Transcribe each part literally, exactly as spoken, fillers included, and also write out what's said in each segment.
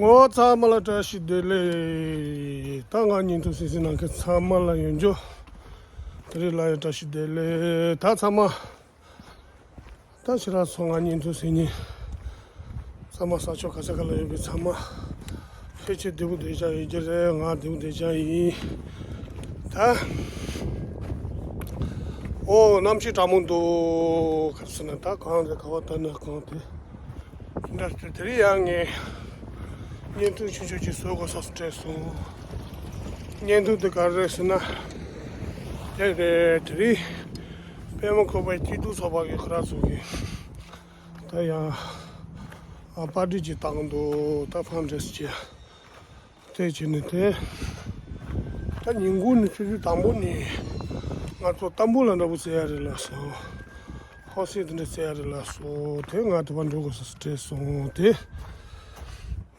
ངོ་ཚང་མ་ལ་བཀྲ་ཤིས་བདེ་ལེགས། ད་ང་བརྙན་ཐུང་གཟིགས་གཟིགས་གནང་མཁན་ཚང་མ་ལ་ཡོད་འཇོ། དེ་རིང་ལ་ཡང་བཀྲ་ཤིས་བདེ་ལེགས། ད་ཚང་མ། ད་ཕྱི་ར་ཚོ་ང་བརྙན་ཐུང་གཟིགས་མཁན། ཚང་མ་ས་ཕྱོགས་ག་ས་ག་ལ་ཡོད་པའི་ཚང་མ། ཕལ་ཆེར་བདེ་པོ་བདེ་འཇགས་ཡིན་གྱི་རེད། ང་བདེ་པོ་བདེ་འཇགས་ཡིན། ད། ཨོ་གནམ་གཤིས་གྲང་མོ་འདུག་ག་རེ་ཟེར་ན་ད་གངས་རེད། ག་བ་ད་ནི་གངས་དེ། འདྲ་དེ་དེ་རིང་ཡང་ངས་བརྙན་ཐུང་ཆུང་ཆུང་ཅིག་བཟོ་དགོས་བསམ་སྤྲད་སོང་། བརྙན་ཐུང་དེ་ག་རེ་རེད་ཟེར་ན། དེ་རེད། དེ་རིང་པད་མ་བཀོད་པའི་སྐྱིད་སྡུག་ཚོགས་པ་གི་ཁོ་ར་ཚོ་གི་ད་ཡང་ཨ་པར་ཊི་ཅིག་བཏང་འདུག་ད་ཕན་ཌ་རེ་སི་ཅིག་དེ་བྱས་ནས་དེ། ད་ཉིན་གུང་ནས་ཆུ་ཚོད་དང་པོ་ནས་ང་ཚོ་ཏམ་བུ་ལ་འདྲ་པོ་རྩེ་ཡ་རེད་ལབ་སོང་། ཧོ་སི་དེ་འདྲ་རྩེ་ཡ་རེད་ལབ་སོང་། དེ་ང་དེ་བར་འགྲོ་དགོས་ས་སྤྲད་སོང་། དེ་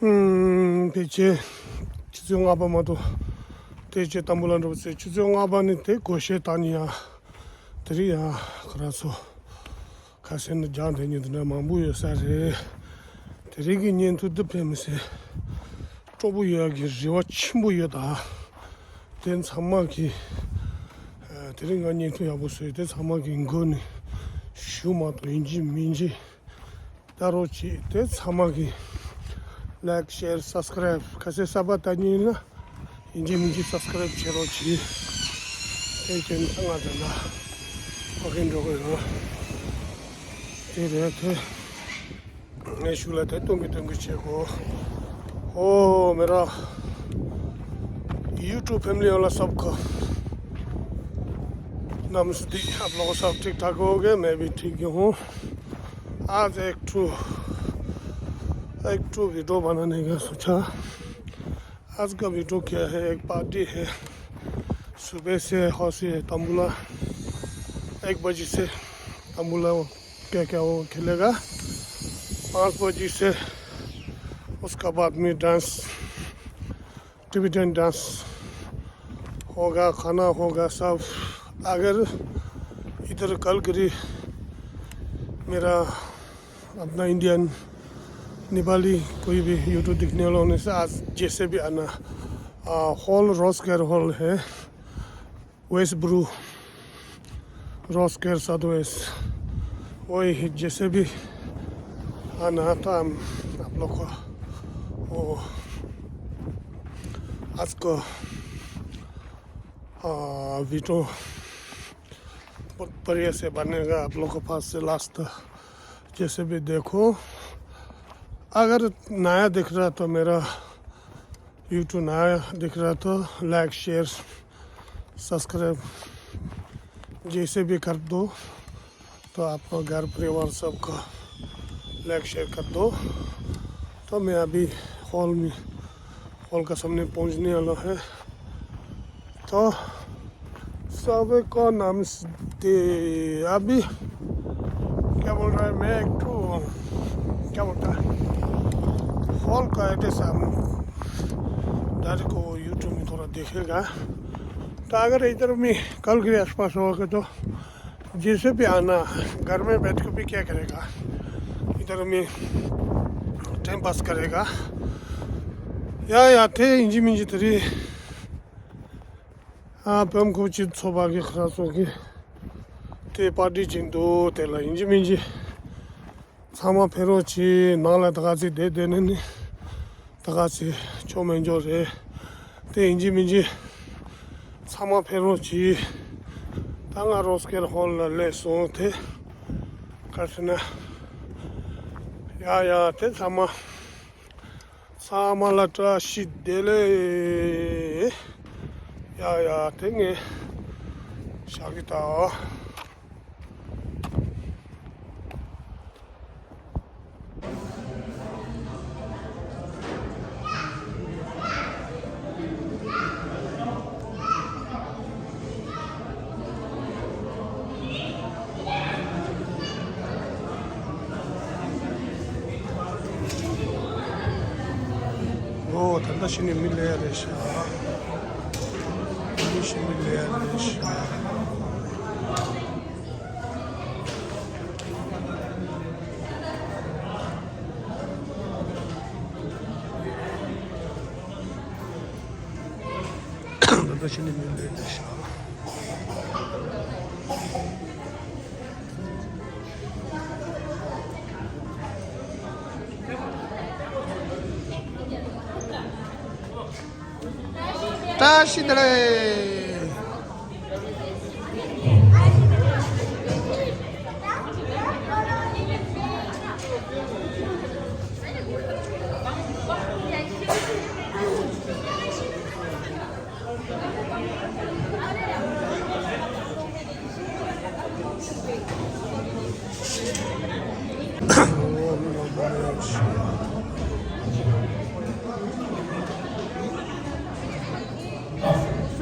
ཨུམ་ཕལ་ཆེར་ཆུ་ཚོད་ལྔ་པ་མ་གཏོགས་དེ་བྱས་ཏམ་བུ་ལ་འགྲོ་ཚེ་ཆུ་ཚོད་ལྔ་པ་ནས་དེ་སྒོར་གཞས་བཏང་ནས་ཡ་དེ་རིང་ཡ་ཁོ་ར་ཚོ། ཁ་སེང་ནས་རྒྱང་དེ་ཉིན་དེ་འདྲ་མང་པོ་ཡོད་ས་རེད། དེ་རིང་གི་བརྙན་ཐུང་འདི་དཔེ་མི་སྲིད་སྤྲོ་པོ་ཡོད་ཀྱི་རེ་བ་ཆེན་པོ་ཡོད་ད། དེ་ཚང་མ་གི་ཨ་དེ་རིང་ང་བརྙན་ཐུང་ཡག་པོ་བཟོས། དེ་ཚང་མ་གི་མགོ་ནས་གཞུག་མ་གཏོགས་ཡིན་གཅིག་མིན་གཅིག་ལྟ་རོགས་བྱེད། དེ་ཚང་མ་གི་ལའིཀ་ཤེར་སབ་སི་ཀ་རའིབ་ག་ཚད་གསར་པ་ལྟ་མཁན་ཡིན་ན། ཡིན་གཅིག་མིན་གཅིག་སབ་སི་ཀ་རའིབ་བྱེད་རོགས་གྱིས། དེ་རྐྱེན་ཚང་ང་དེ་ལ་ཕ་གི་འགྲོ་གི་ཡོད། དེ་རེད་དེ། ངས་ཤུགས་ལ་དེ་གཏོང་གི་གཏོང་གི་བྱེད་དགོས། ཨོ་མེ་ར། ཡུ་ཊུབ་ཕེ་མི་ལི་ཡོངས་ལ་སབ་ཁ། नमस्ते। आप लोगों सब ठीक ठाक होंगे, मैं भी ठीक ही हूँ। आज एक ठो एक ठो वीडियो बनाने का सोचा। आज का वीडियो क्या है, एक पार्टी है, सुबह से हौसी है तंबूला, एक बजे से तंबूला क्या क्या वो खेलेगा, पाँच बजे से उसका बाद में डांस, टिबेटन डांस होगा, खाना होगा सब। अगर इधर कलगरी मेरा अपना इंडियन नेपाली कोई भी यूट्यूब देखने वालों ने से आज जैसे भी आना, आ, हॉल रोज केयर हॉल है, वेस्ट ब्रू, रोज केयर साउथ वेस्ट, वही जैसे भी आना तो हम आप लोग को वो आज को आ, वीडियो बहुत बढ़िया से बनेगा। आप लोग के पास से लास्ट तक जैसे भी देखो, अगर नया दिख रहा तो मेरा यूट्यूब नया दिख रहा तो लाइक शेयर सब्सक्राइब जैसे भी कर दो। तो आपको घर परिवार सबका लाइक शेयर कर दो। तो मैं अभी हॉल में, हॉल का सामने पहुंचने वाला है। तो सबको नमस्ते। अभी क्या बोल रहा है, मैं एक ठो क्या बोलता है, हॉल का एड्रेस हम डायरेक्ट को यूट्यूब में थोड़ा देखेगा। तो अगर इधर में कलगरी आसपास होगा तो जैसे भी आना, घर में बैठ के भी क्या करेगा, इधर में टाइम पास करेगा। या या थे इंजी मिंजी तरी। ཨ་བོད་མི་སྤྱི་ཚོགས་པ་གི་ཁ་ཚོགས་ཀྱི་དེ་པར་ཊི་ཅིག་འདུག་དེ་ལ་ཡིན་གཅིག་མིན་གཅིག་ཚང་མ་ཕེབས་རོགས་གྱིས། ནང་ལ་ད་ག་ཚོད་བསྡད་བསྡད་ནས་ནི་ད་ག་ཚོད་ཆོ་མེད་འཇོག་རེད། དེ་ཡིན་གཅིག་མིན་གཅིག་ཚང་མ་ཕེབས་རོགས་གྱིས། ད་ང་རོ་སི་ཀེར་ཧོལ་ལ་སླེབས་སོང་། དེ་ག་ཟེར་ན། ཡ་ཡ་དེ་ཚང་མ། ཚང་མ་ལ་བཀྲ་ཤིས་བདེ་ལེགས། ཡ་ཡ་དེ་ངས་བཞག་གི་ད། ཨོ་ད་ལྟ་ཕྱི་ནས་མི་ལས་རེད་ཤག་མི་ཤི་མི་ལས་རེད་ཤག་བཀྲ་ཤིས་བདེ་ལེགས། བཀྲ་ཤིས་བདེ་ལེགས།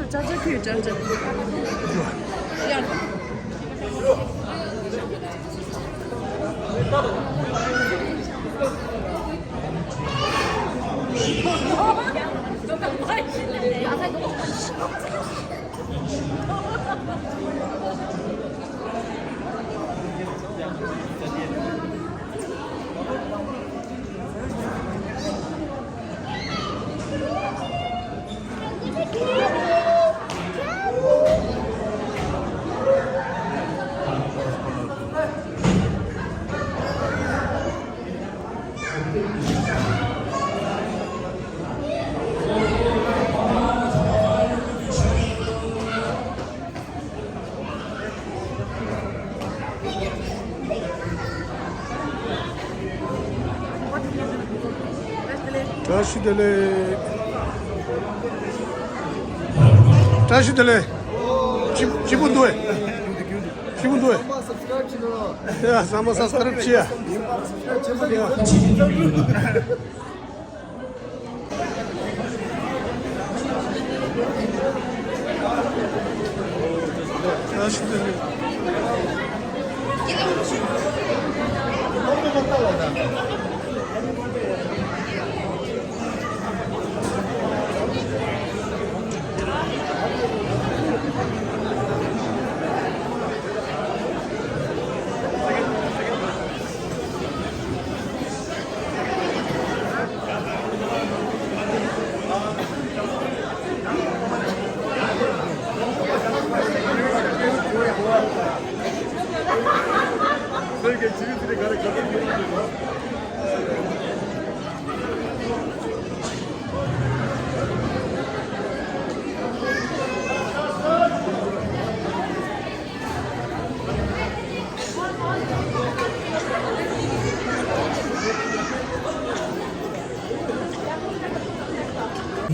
ཅག་ཅག་ཁུས་ཅག་ཅག། ཡར། བཀྲ་ཤིས་བདེ་ལེགས། བཀྲ་ཤིས་བདེ་ལེགས། སྐྱིད་སྐྱིད་པོ་འདུག་ཨེ། སྐྱིད་པོ་འདུག་ཨེ། ཡ་ཚང་མ་སབ་སི་ཀ་རེབ་བྱེད་ཡ།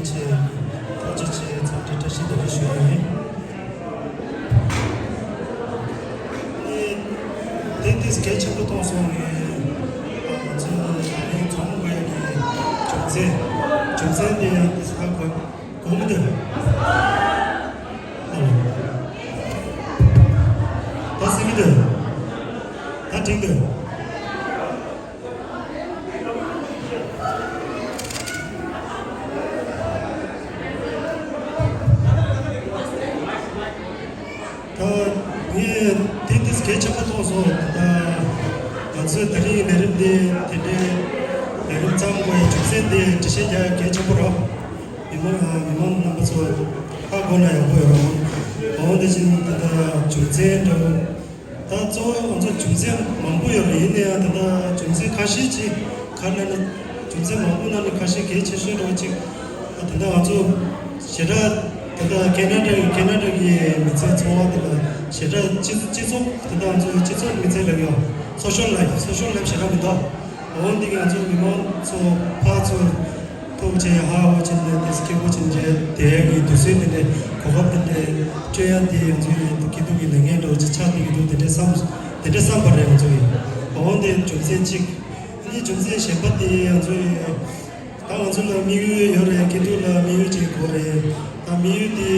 ཆེ། ཐུགས་རྗེ་ཆེ། འཚམས་འདྲི་བཀྲ་ཤིས་བདེ་ལེགས་ཞུ་ཡ་ཡིན། ཨེ། དེ་དུས་གལ་ཆེན་པོ་མཐོང་སོང་ངས། ང་ཚོ་ད་རིང་འཛོམས་དགོས་ཡ་གི་རྒྱུ་མཚན། རྒྱུ་མཚན་དེ་ཡང་དེ་ས་གོ་གོ་མི་འདུག་ཨ་ལོ། ད་སེང་གེ་འདུག་ད་འགྲིག་འདུག་ད་ངས་དེ་དུས་གལ་ཆེན་པོ་མཐོང་སོང་། ད་ང་ཚོའི་ད་རིང་ལས་རིམ་འདི་དེ་འདྲའི་ལས་རིམ་བརྩམས་དགོས་རྒྱུ་མཚན་འདི་འགྲེལ་བཤད་རྒྱག་གལ་ཆེན་པོ་རེད། མི་མང་མི་མང་རྣམ་པ་ཚོ་ཧ་གོ་ན་ཡག་པོ་ཡོད་རེད། འོ་འདི་བཞིན་ད་ལྟ་རྒྱུ་མཚན་འདྲ་བོ། ད་གཙོ་བོ་ང་ཚོ་རྒྱུ་མཚན་མང་པོ་ཡོད་རེད། ཡིན་ན་ཡང་ད་ལྟ་རྒྱུ་མཚན་ཁ་ཤས་ཅིག་ག་རེ་ལབ་ན། རྒྱུ་མཚན་མང་པོ་ནང་ནས་ཁ་ཤས་གལ་ཆེ་ཤོས་འདྲ་བོ་ཅིག་ད་ལྟ་ང་ཚོ་ཞེ་དྲག་ད་ལྟ་ཁེ་ན་ཌ་ཁེ་ན་ཌ་གི་མི་ཚེ་འཚོ་བ་དེ་ལ་ཞེ་དྲག་སྤྱི་སྤྱི་ཚོགས་ད་ལྟ་ང་ཚོ་སྤྱི་ཚོགས་མི་ཚེ་ལབ་ཡོད། སོ་ཤལ་ལའིཕ་སོ་ཤལ་ལའིཕ་ཞེ་དྲག་མི་འདུག་འོ་འདི་ང་ཚོ་མི་མང་ཚོ་ཕར་ཚུར་ཐུག་བྱས་ཧ་གོ་བྱས་ནས་དེ་སྐྱིད་པོ་བྱས་བྱས་དེ་གི་དུས་ཚོད་དེ་འདྲའི་གོ་སྐབས་དེ་འདྲའི་སྤྲོད་ཡ་དེ་ང་ཚོའི་སྐྱིད་སྡུག་གི་ལས་འགན་འདྲ་བོ་ཅིག་ཆགས་བསྡད་ཀྱི་འདུག་དེ་འདྲའི་བསམ་དེ་འདྲའི་བསམ་པ་རེད་ང་ཚོ་ཡིན། འོ་འདི་རྒྱུ་མཚན་གཅིག་ཨ་ནི་རྒྱུ་མཚན་གཞན་པ་དེ་ང་ཚོ་ཡིན། ད་ང་ཚོ་ལ་དམིགས་ཡུལ་ཡོད་རེད། སྐྱིད་སྡུག་ལ་དམིགས་ཡུལ་ཅིག་དགོས་རེད། ད་དམིགས་ཡུལ་དེ་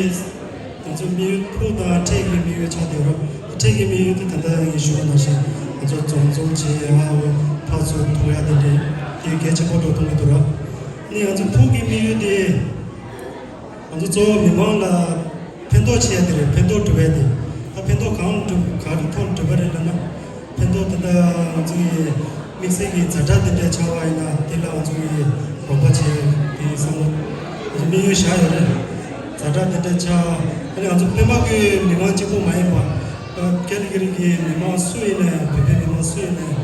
ང་ཚོ་དམིགས་ཡུལ་ཕུགས་དང་འཕྲལ་གྱི་དམིགས་ཡུལ་ཆགས་བསྡད་ཡོད་རེད། འཕྲལ་གྱི་དམིགས་ཡུལ་དེ་ད་ལྟ་ངས་ཞུས་པ་ནང་བཞིན་ང་ཚོ་འཛོམས་འཛོམས་བྱས་ཡ་ཕར་ཚུར་ཐུག་ཡ་དེ་འདྲའི་དེ་གལ་ཆེན་པོ་འགྲོ་མཐོང་གི་འདུག་ར། ཨ་ནི་ང་ཚོ་ཕུགས་ཀྱི་དམིགས་ཡུལ་དེ། ང་ཚོ་གཙོ་བོ་མི་མང་ལ་ཕན་ཐོགས་བྱེད་ཡ་དེ་རེད། ཕན་ཐོགས་སྒྲུབ་ཡ་དེ། ད་ཕན་ཐོགས་གང་སྒྲུབ་ག་རེ་ཐོག་སྒྲུབ་པ་རེད་ལབ་ན། ཕན་ཐོགས་དེ་འདྲ་ང་ཚོ་ཡི་དམིགས་བསལ་གྱི་ཛ་དྲག་དེ་འདྲ་ཆགས་པ་ཡིན་ན་དེ་ལ་ང་ཚོ་ཡི་རོགས་པ་བྱེད་ཡ་དེ་བསམ་བློ་དེ་དམིགས་ཡུལ་བཞག་ཡོད་རེད། ཛ་ ཛ་དྲག་དེ་འདྲ་ཆགས། ཨ་ནི་ང་ཚོ་པད་མ་ཁུལ་མི་མང་གཅིག་པོ་མ་ཡིན་པ། ཨ་ཀལ་གྷི་རི་གི་མི་མང་སུ་ཡིན་ནའི་བོད་པའི་མི་མང་སུ་ཡིན་ནའི།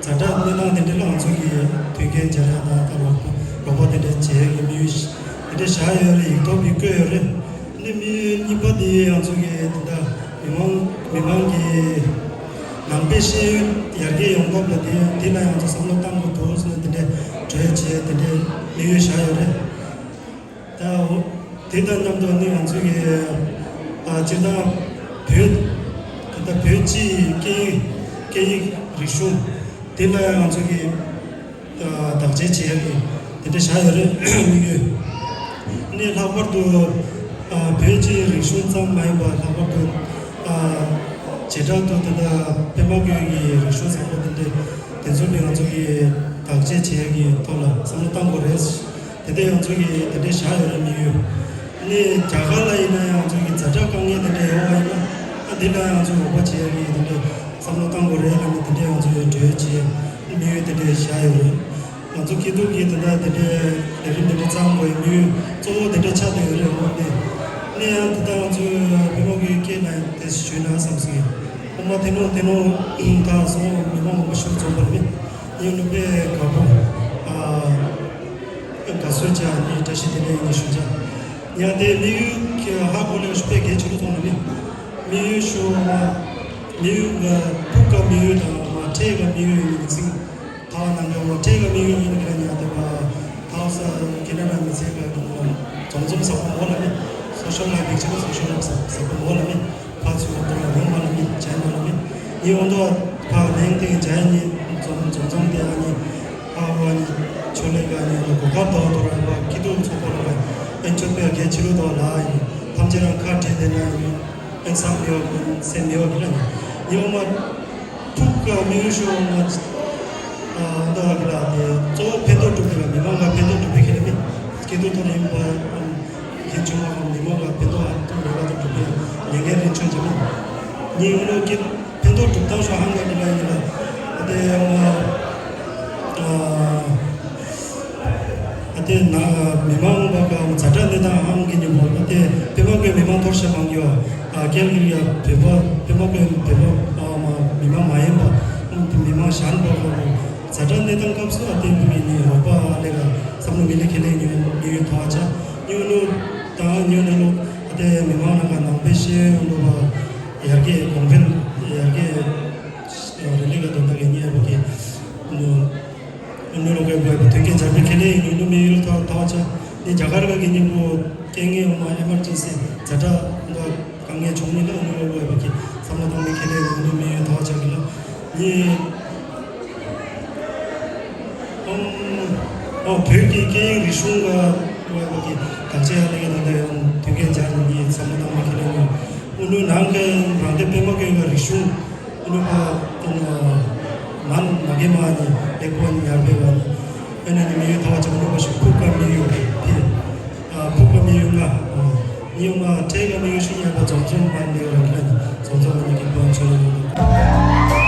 ཛ་དྲག་གནས་སྟངས་དེ་འདྲ་ལ་ང་ཚོ་གིས་མཐུན་རྐྱེན་སྦྱར་ཡ་དང་ད་རོགས་པ་རོགས་པ་དེ་འདྲ་བྱེད་ཡ་གི་དམིགས་ཡུལ་དེ་འདྲ་བཞག་ཡོད་རེད། ཡིག་ཐོག་གི་བཀོད་ཡོད་རེད། ཨ་ནི་དམིགས་ཡུལ་གཉིས་པ་དེ་ང་ཚོ་གི་དེ་འདྲ་མི་མང་མི་མང་གི་ནང་པའི་ཤེས་ཡོན་ཡར་རྒྱས་ཡོང་ཐབས་ལ་དེ་དེ་ལ་ཡང་ཚོ་བསམ་བློ་བཏང་དགོས་འདུག་ཟེར་ནས་དེ་འདྲའི་གྲོས་བྱས་དེ་འདྲའི་དམིགས་ཡུལ་བཞག་ཡོད་རེད། ད་འོ་དེ་དང་མཉམ་དུ་ནི་ང་ཚོ་གི་ཨ་སྤྱིར་བཏང་བོད་ད་ལྟ་བོད་སྤྱིའི་སྐད་ཡིག་སྐད་ཡིག་རིག་གཞུང་དེ་ལ་ཡང་ང་ཚོ་གི་ཨ་བདག་གཅེས་བྱེད་ཡག་གི་དེ་འདྲ་བཞག་ཡོད་རེད། དམིགས་ཡུལ། ནི་ལྷག་པར་དུ་ཨ་བོད་ཀྱི་རིག་གཞུང་ཙམ་མ་ཡིན་པར་ལྷག་པར་དུ་ཨ་བྱེ་བྲག་ཏུ་ད་ལྟ་པད་མ་བཀོད་ཀྱི་རིག་གཞུང་བཟང་པོ་དེ་འདྲ་དེ་ཚོ་ནི་ང་ཚོ་གི་བདག་གཅེས་བྱེད་ཡག་གི་ཐོག་ལ་བསམ་བློ་བཏང་དགོས་རེད། དེ་འདྲ་ང་ཚོ་གི་དེ་འདྲ་བཞག་ཡོད་རེད། དམིགས་ཡུལ། ནི་རྒྱ་གར་ལ་ཡིན་ན་ཡང་ང་ཚོ་གི་ཛ་དྲག་དཀའ་ངལ་དེ་འདྲ་ཡོད་པ་ཡིན་ན་ཨ་འདི་ལ་ཡང་ང་ཚོ་རོགས་པ་བྱེད་ཡག་གི་དེ་འདྲ་བསམ་བློ་བཏང་དགོས་རེད་ལ་ནི་དེ་འདྲ་ང་ཚོ་གི་གྲོས་བྱེད་དམིགས་ཡུལ་དེ་འདྲ་བཞག་ཡོད་རེད། ང་ཚོ་སྐྱིད་སྡུག་གི་དེ་འདྲ་དེ་འདྲའི་ལས་རིམ་དེ་འདྲ་བརྩམ་དགོས་ཡིན་དུས་གཙོ་བོ་དེ་འདྲ་ཆགས་བསྡད་ཡོད་རེད། འོ་དེ་ནས་ཡང་དེ་ལྟར་ང་ཚོས་བོད་མི་གི་སྐད་ནང་དེ་ཞུས་ན་བསམ་སོང་ཡིན། ཨོ་མ་ཐེ་ནོ་ཐེ་ནོ་ད་སོང་མི་མང་མང་པོ་ཞིག་འཛོམས་པ་རེད། ཡིན་ནུ་དཔེ་དགའ་པོ་ཨ་དགའ་བསུ་བྱ་ནི་བཀྲ་ཤིས་བདེ་ལེགས་ཡིན་ཞུ་བྱ། ཡང་དེ་དམིགས་ཡུལ་གྱི་ཧ་གོ་ལེ་ཞུ་དཔེ་གལ་ཆེ་རུ་གཏོང་ན་མི་དམིགས་ཡུལ་ཞུ་བ་དམིགས་ཡུལ་ཕུགས་ཀ་དམིགས་ཡུལ་དང་མ་འཕྲད་ཀ་དམིགས་ཡུལ་ཡིན་ནི་ཚིག་ཐ་ན་འགྲོ་བ་འཕྲད་ཀ་དམིགས་ཡུལ་ཡིན་ནི་ལ་ཉག་དེ་བ་ཐག་ས་ཁེ་ན་ཌ་མི་ཚེ་ག་འཛོམས་འཛོམས་ཟབ་པོ་མོ་ལ་མི་སོ་ཤལ་ལ་བེག་ཆེན་སོ་ཤལ་ལ་ཟབ་པོ་མོ་ལ་མི་ཕ་ཚུ་བ་དོ་ལ་རོང་མ་ལ་མི་ཅན་མ་ལ་མི་ཉི་འོང་དོ་ཕ་ལེང་ཏེ་ཇ་ཡ་ཉི་འཛོམས་འཛོམས་འཛོམས་དེ་ཨ་ཉི་ཕ་བ་ཉི་ཆོ་ལེ་ག་ཉི་གོ་ཀ་དོ་དོ་ར་བ་ཀི་ཏུ་ཚོ་པོ་ལ་བ་ཨན་ཆོ་པེ་གེ་ཆི་རུ་དོ་ལ་ཨ་ཉི་ཐམས་ཅད་རང་ཁ་བྲལ་དེ་ན་ཨ་ཉི་ཨན་སམ་མི་ཡོ་སེམས་མི་ཡོ་གི་ལ་ཉི་ཉི་འོང་མ། ཐུགས་ཀ་མི་ཡུལ་ཤོག་ང་ཨ་འདི་གི་ལ་དེ་གཙོ་བོ་ཕན་ཐོགས་སྒྲུབ་པའི་ལ་མི་མང་ལ་ཕན་ཐོགས་སྒྲུབ་པའི་ཁེ་ལ་མི་སྐྱིད་སྡུག་ཐོག་ནས་ཡིན་པ་ཨམ་མཁན་ཆུང་བ་མི་མང་ལ་ཕན་ཐོགས་ཨ་ཐུག་རེ་བ་དང་སྒྲུབ་པའི་ལས་འགན་རིན་ཆུང་ཅན་མི་ཡུལ་ལོ་སྐྱིད་ཕན་ཐོགས་སྒྲུབ་སྟངས་ཤོག་ཧང་ག་གི་ལ་ཡིན་ལ་ཨ་དེ་ཨ། ཨ་དེ་ན་མི་མང་བ་ག་ཛ་དྲག་གནས་སྟངས་ཧང་གི་ཉིན་མོ་ཨ་དེ་པེ་མ་གོའི་མི་མང་ཐོར་ཤ་མང་གི་བ་ཨ་ཀལ་གི་ཡ་བེ་བ་པེ་མ་གོའི་བེ་བ་ཨ་མ་མི་མང་མ་ཡིན་པ་ཨ་དེ་མི་མང་གཞན་པ་ག་ཛ་དྲག་གནས་སྟངས་སྐབས་སུ་ཨ་དེ་བུ་མི་ནི་རོགས་པ་ཨ་ལེ་ག་བསམ་བློ་མི་ལེ་ཁེ་ལེ་ཉོན་ཉོན་ཐོག་ཆ་ཉོན་ལོ་དང་ཉོན་ལོ་ཨ་དེ་མི་མང་ན་ག་ནང་པའི་ཤེས་ཡོན་ལོ་བ་ཡར་རྒྱས་གོང་འཕེལ་ཡར་རྒྱས་རེ་ལེ་ག་དོན་དག་གི་ཉེ་བ་གི་ནོ། ཨ་ནུ་རོ་གའི་བོད་པ་དོན་རྐྱེན་འཇར་པན་ཁེ་ལེ་ཡིན་ནུ་མི་ཡུལ་ཐོག་ཐོག་ཆ་ནི་རྒྱ་གར་ག་གི་ཉིན་པོ་རྐྱེན་ངན་འོ་མ་ཨེ་མར་ཇེན་སི་ཛ་དྲག་འགའ་དཀའ་ངལ་བྱུང་ནི་ལ་ཨ་ནུ་རོ་བོད་པ་གི་བསམ་བློ་བཏང་ནི་ཁེ་ལེ་ཡིན་ནུ་མི་ཡུལ་ཐོག་ཆ་གི་ལ་ནི་ཨོ་བོད་ཀྱི་སྐད་ཡིག་རིག་གཞུང་ག་བོད་པ་གི་དག་ཆ་ཡ་ལ་གི་ནང་དུ་དོན་རྐྱེན་འཇར་ནི་བསམ་བློ་བཏང་ནི་ཁེ་ལེ་ཡིན་ཨ་ནུ་ནང་གི་རང་སྡེ་པད་མ་གི་རིག་གཞུང་ཨ་ནུ་པ་ཨ་ནུ་མན་མ་གེ་མ་ནི་ལེགས་པོ་ཉར་བའི་བ་ནི་ཨ་ནུ་ནི་མི་ཡུལ་ཐ་བ་ཅིག་ཨ་ནུ་པ་ཞིག་ཕུག་ག་མི་ཡུལ་ཕི་ཨ་ཕུག་ག་མི་ཡུལ་ང་ཨ་ནི་ཡུལ་ང་ཁྲེ་ག་མི་ཡུལ་ཞིག་ཉར་བ་འཛོམས་འཛོམས་མ་མི་ཡུལ་རང་ཁ་ནི་འཛོམས་འཛོམས་མ་ནི་གི་བོན་ཆོས་ལ་ཡོད།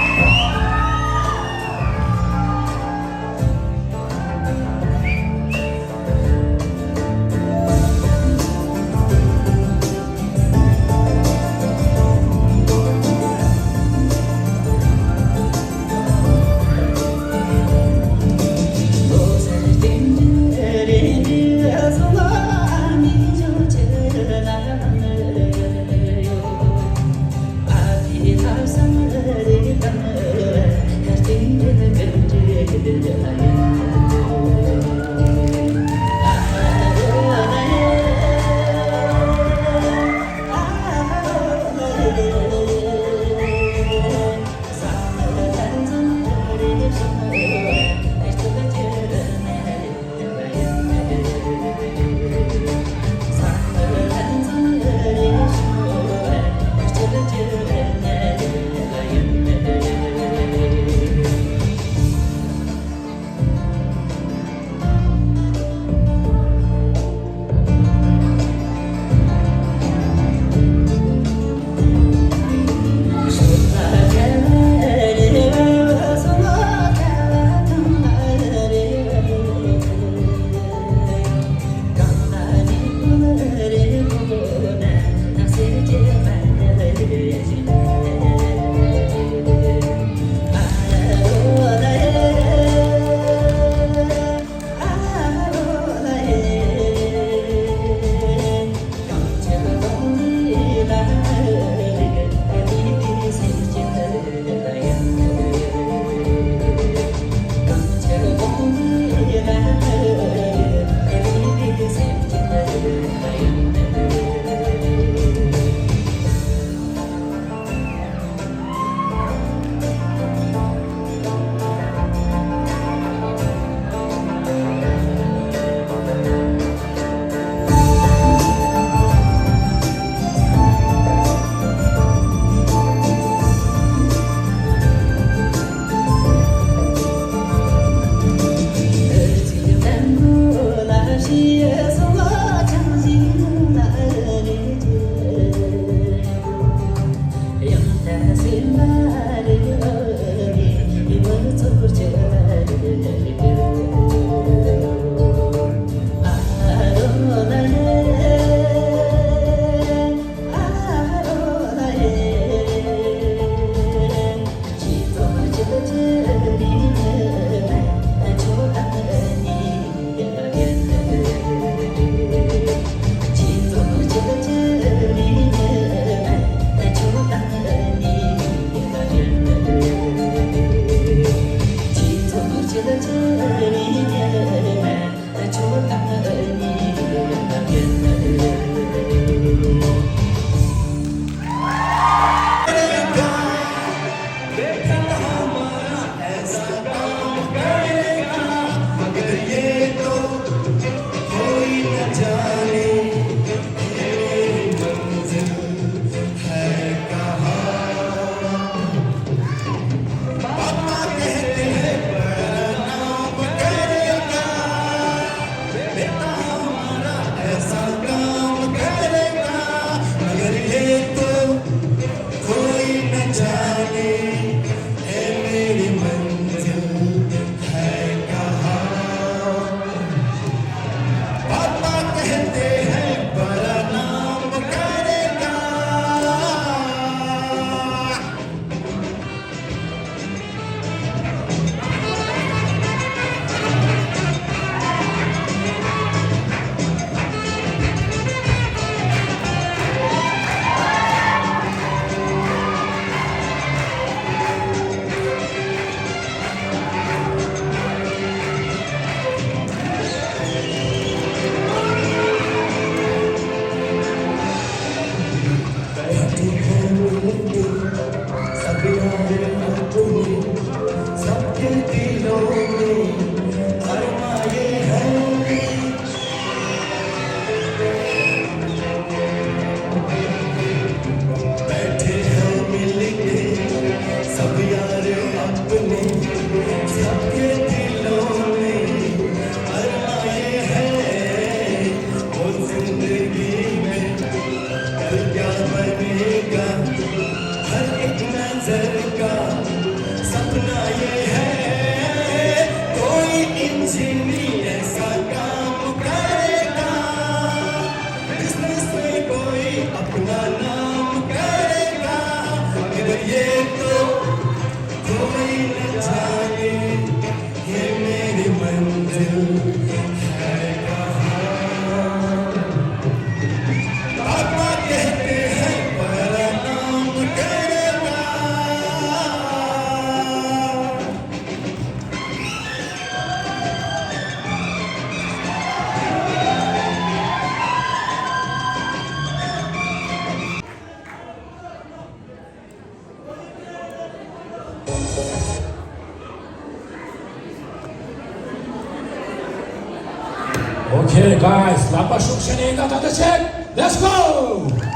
Okay, guys, ལག་པ་ཤུགས་ཆེ་ནས་ད་ད་ད་བྱེད། Let's go!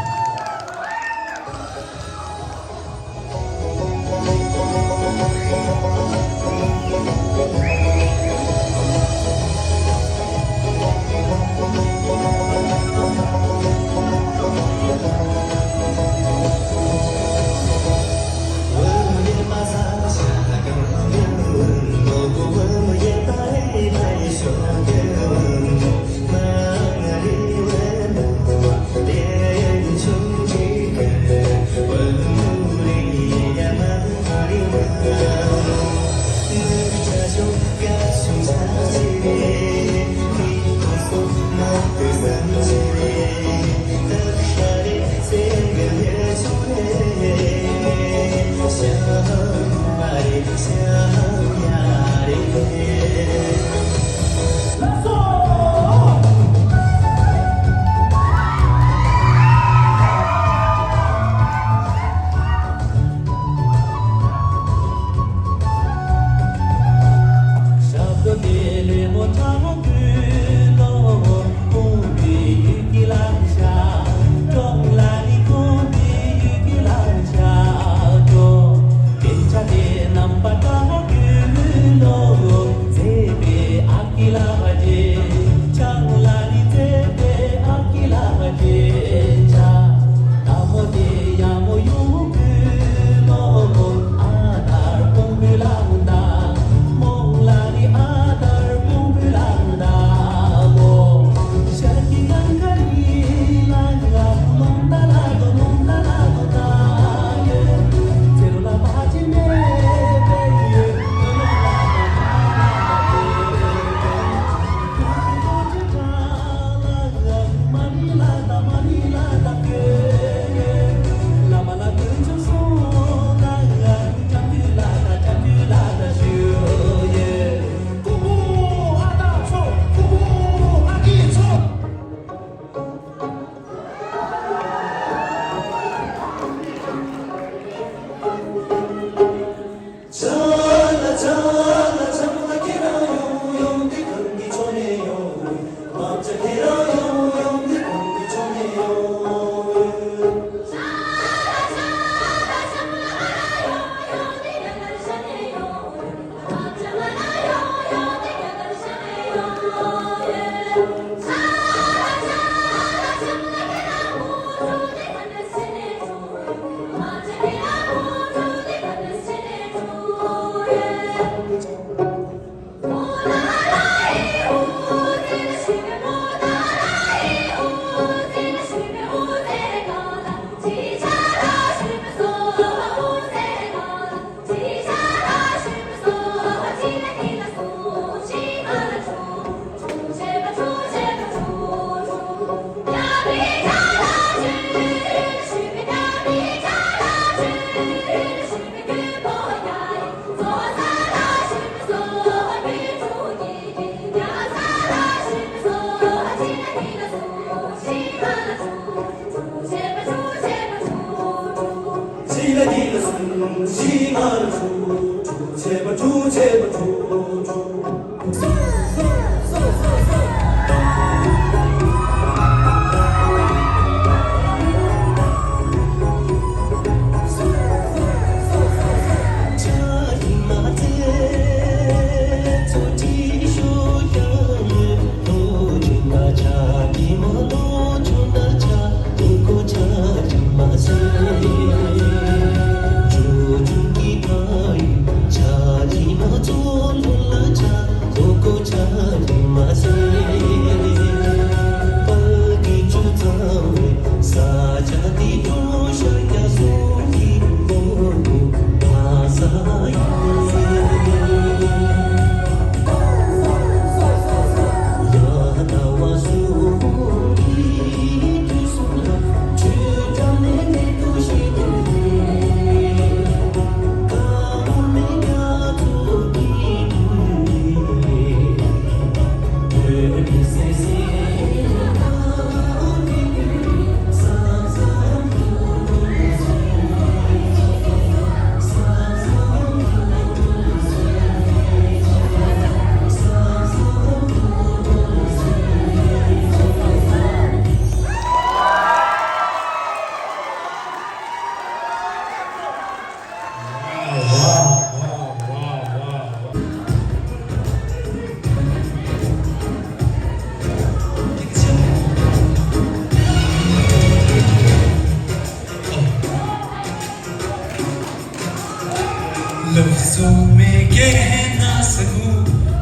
लफ्जों में कह ना सकूं,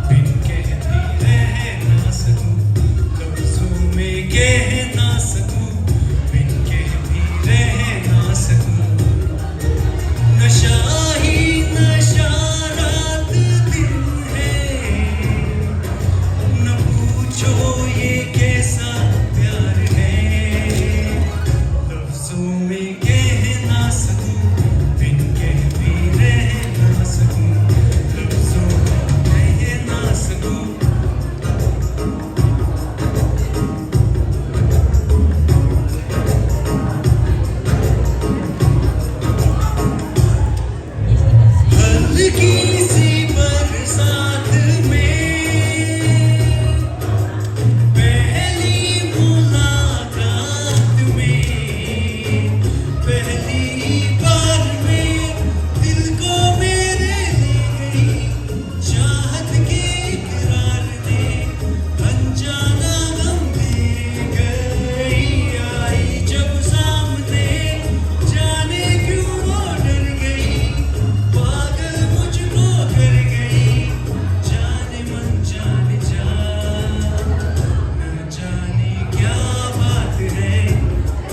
बिन कह भी रह ना सकूं। लफ्जों में कह ना सकूं, बिन कह भी रह ना सकूं। नशा ही नशा रात दिन है, न पूछो ये कैसा प्यार है। लफ्जों में कह ना सकूं, बिन कह भी रह ना सकूं। लफ्जों में कह ना सकूं। हल्की सी बरसात में पहली मुलाकात में, पहली बार में दिल को मेरे ले गई चाहत के इकरार ने। अनजाना गम दे गई, आई जब सामने, जाने क्यों वो डर गई, पागल मुझको कर गई। जाने मन जाने जा, न जाने क्या बात है,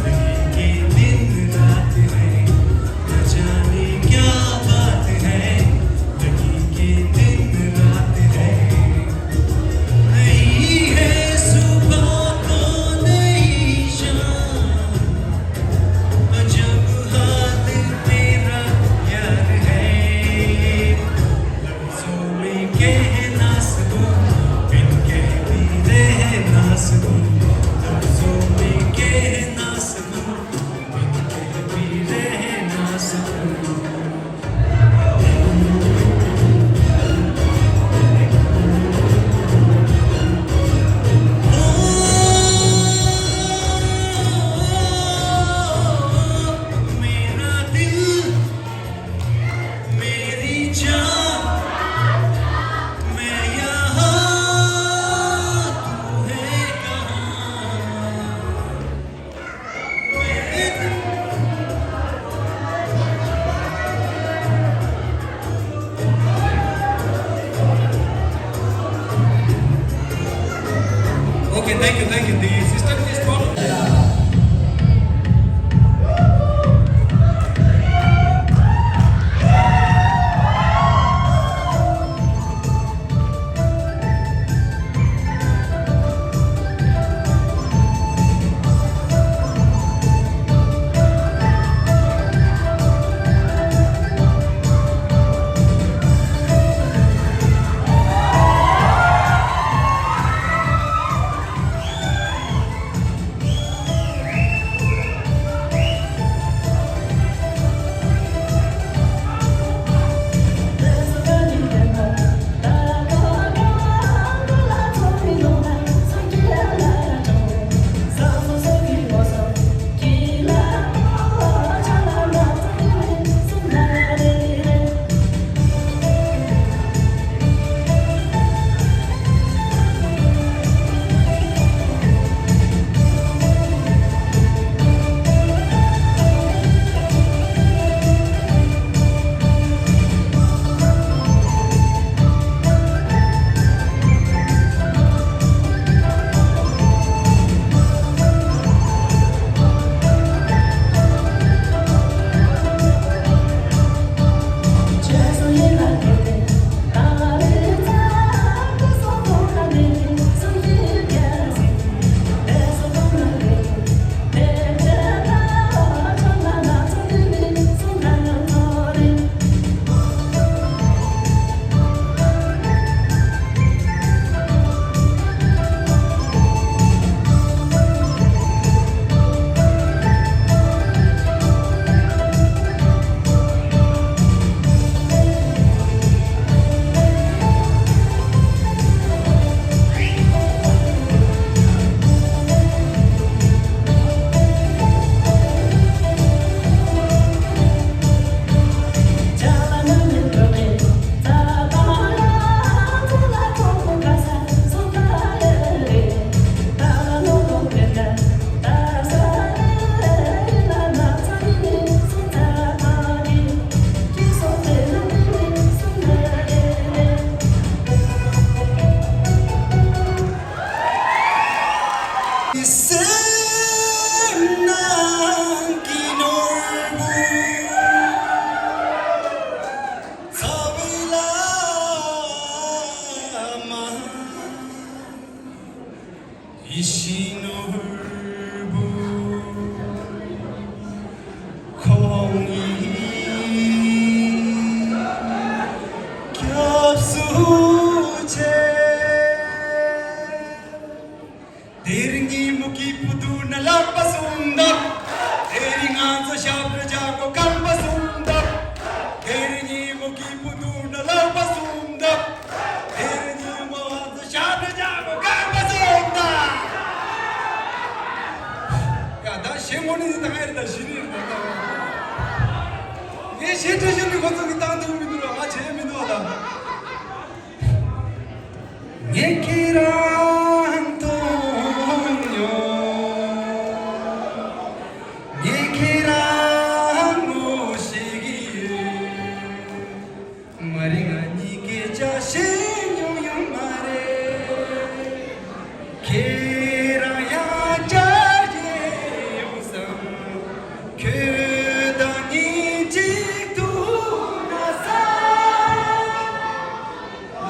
लगी के दिन रात है। न जाने क्या बात है, लगी के दिन रात है। नहीं है सुबह तो नहीं शाम, अजब हाल मेरा यार है। लफ्जों में कह ना सकूं, बिन कह भी रह ना सकूं। लफ्जों में कह ना सकूं, बिन कह भी रह ना सकूं। ओ, मेरा दिल, मेरी जान, मैं यहाँ, तू है कहाँ? Okay, thank you, thank you. The system is problem. སེམས་ནང་གི་ནོར་བུ་ཚ་བའི་བླ་མ། ཡིད་བཞིན་ནོར་བུ་ཁོང་ཡིན། སྐྱབས་སུ་མཆི། དེ་རིང་ཉིན་མོ་སྐྱིད་པོ་འདུག་ན་ལག་པ་གསུམ་བརྡབ། དེ་རིང་ང་ཚོ་ཞབས་བྲོ་རྒྱག་གོ་རྐང་པ་གསུམ་བརྡབ། དེ་རིང་ཉིན་མོ་སྐྱིད་པོ་འདུག་ན་ལག་པ་གསུམ་བརྡབ། དེ་རིང་ཉིན་མོ་ང་ཚོ་ཞབས་བྲོ་རྒྱག་གོ་རྐང་པ་གསུམ་བརྡབ། ཡ་ད་གཞན་ངོ་ནི་ད་ཧེར་ད་ཞི་ནི་རེད་ད། ངས་ཞེ་དྲག་ཞི་ནི་ཁོ་ཚོ་གི་བཏང་ཐུབ་མི་འདུག་ལ། ང་བྱས་མི་འདུག་ད། ངས་ཁྱེད་རང་མཐོང་མྱོང་། ངས་ཁྱེད་རང་ངོ་ཤེས་ཀྱི་ཡོད། མ་རེད། ང་གཉིས་ཀའི་ཆ་ཤས་མྱོང་ཡོད་མ་རེད། ཁྱེད་རང་ཡང་བཅར་གྱི་ཡོང་བསམ། ཁྱོད་དང་གཉིས་གཅིག་ཐུག་ན་བསམ།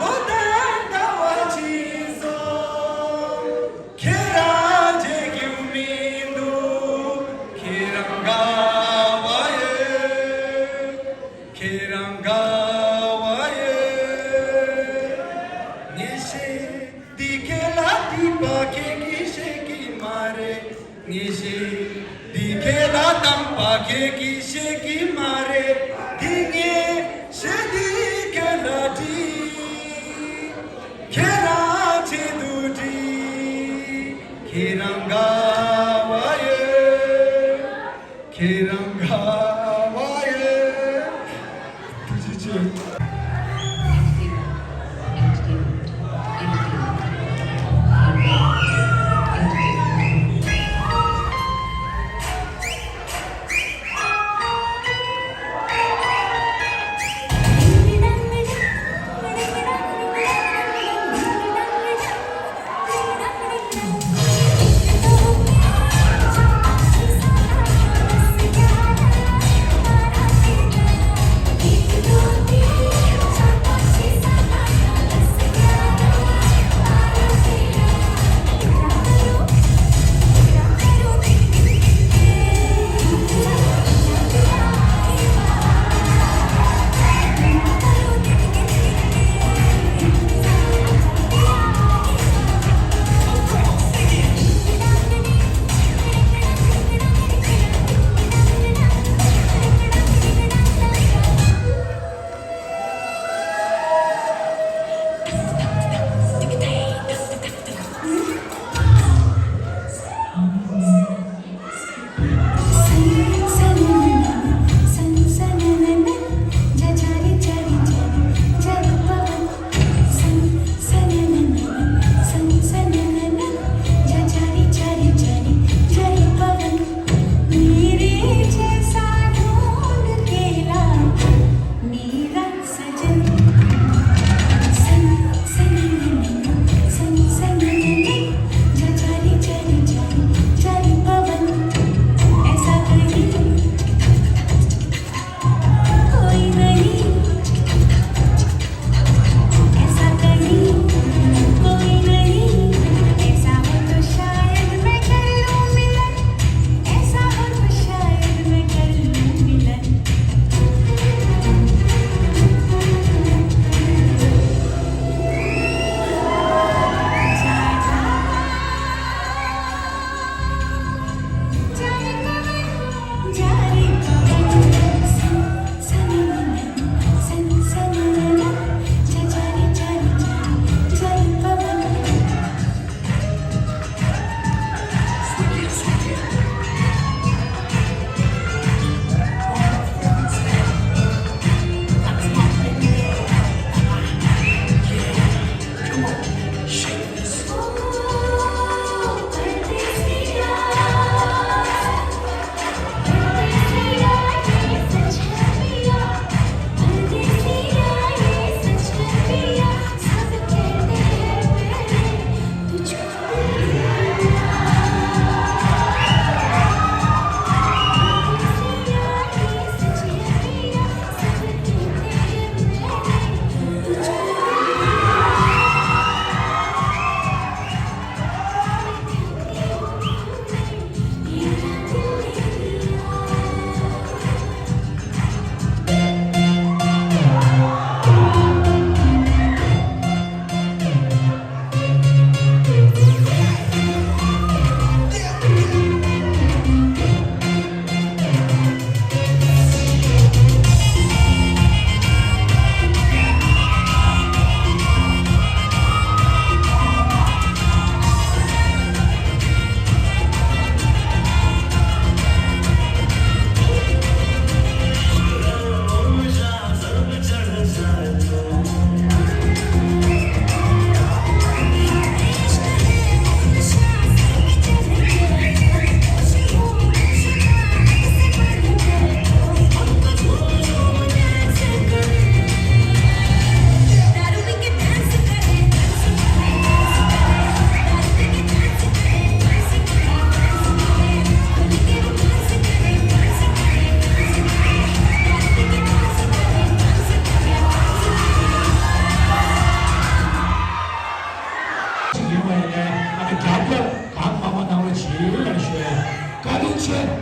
ལོ་ལྟར་ཟླ་བ་ཕྱིན་སོང་། ཁྱེད་རང་མཇལ་རྒྱུ་མི་འདུག་ཁྱེད་རང་དགའ་བ་ཡོད། ཁྱེད་རང་དགའ་བ་ཡོད། ངས་ཤེས། འདི་ཁྱེད་ལ་དྲིས་པ་ཁྱེད་ཀྱིས་ཤེས་ཀྱི་མ་རེད། ངས་ཤེས། འདི་ཁྱེད་ལ་བཏང་པ་ཁྱེད་ཀྱིས་ཤེས་ཀྱི་མ་རེད། འདི་ངས་ཤེས། འདི་ཁྱེད་ལ་དྲིས། ཁྱེད་རང་ཆེད་དུ་དྲིས། ཁྱེད་རང་དགའ་བ་ཡོད། ཁྱེད་རང་དགའ་བ་ཡོད། ཐུགས་རྗེ་ཆེ།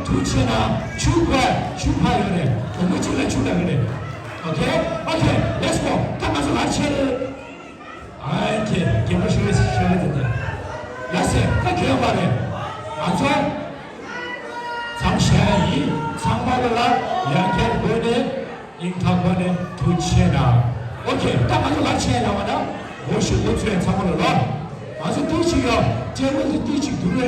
ཐུགས་ཆེ་ན་ཆུ་ཕ་ཆུ་ཕ་ཡོད་རེད། དུམ་བུ་གཅིག་ལ་ཆུ་ལ་ཡོད་རེད། Okay, okay, let's go. ད་ང་ཚོ་ལག་ཆད་རེད། ཨ་ཁེ་རྒན་པོ་ཤོ་ཤོ་རེད་དེ། ལགས་སེ་ད་གྱོན་པ་རེད། ང་ཚོ་མཚམས་བཞག་ཡིན། ཚང་མ་ལ་ལ་ཡང་བསྐྱར་སྒོ་ནས་སྙིང་ཐག་པ་ནས་ཐུགས་ཆེ་གནང་། Okay, ད་ང་ཚོ་ལག་ཆད་ཡོང་བ་ན་འོ་ཤི་འོ་ཚོས་ཚང་མ་ལ་ལ། ང་ཚོ་ཏིག་ཅིག་ཡོད། ཊེ་བལ་དེ་ཏིག་ཅིག་འདུག་རེད།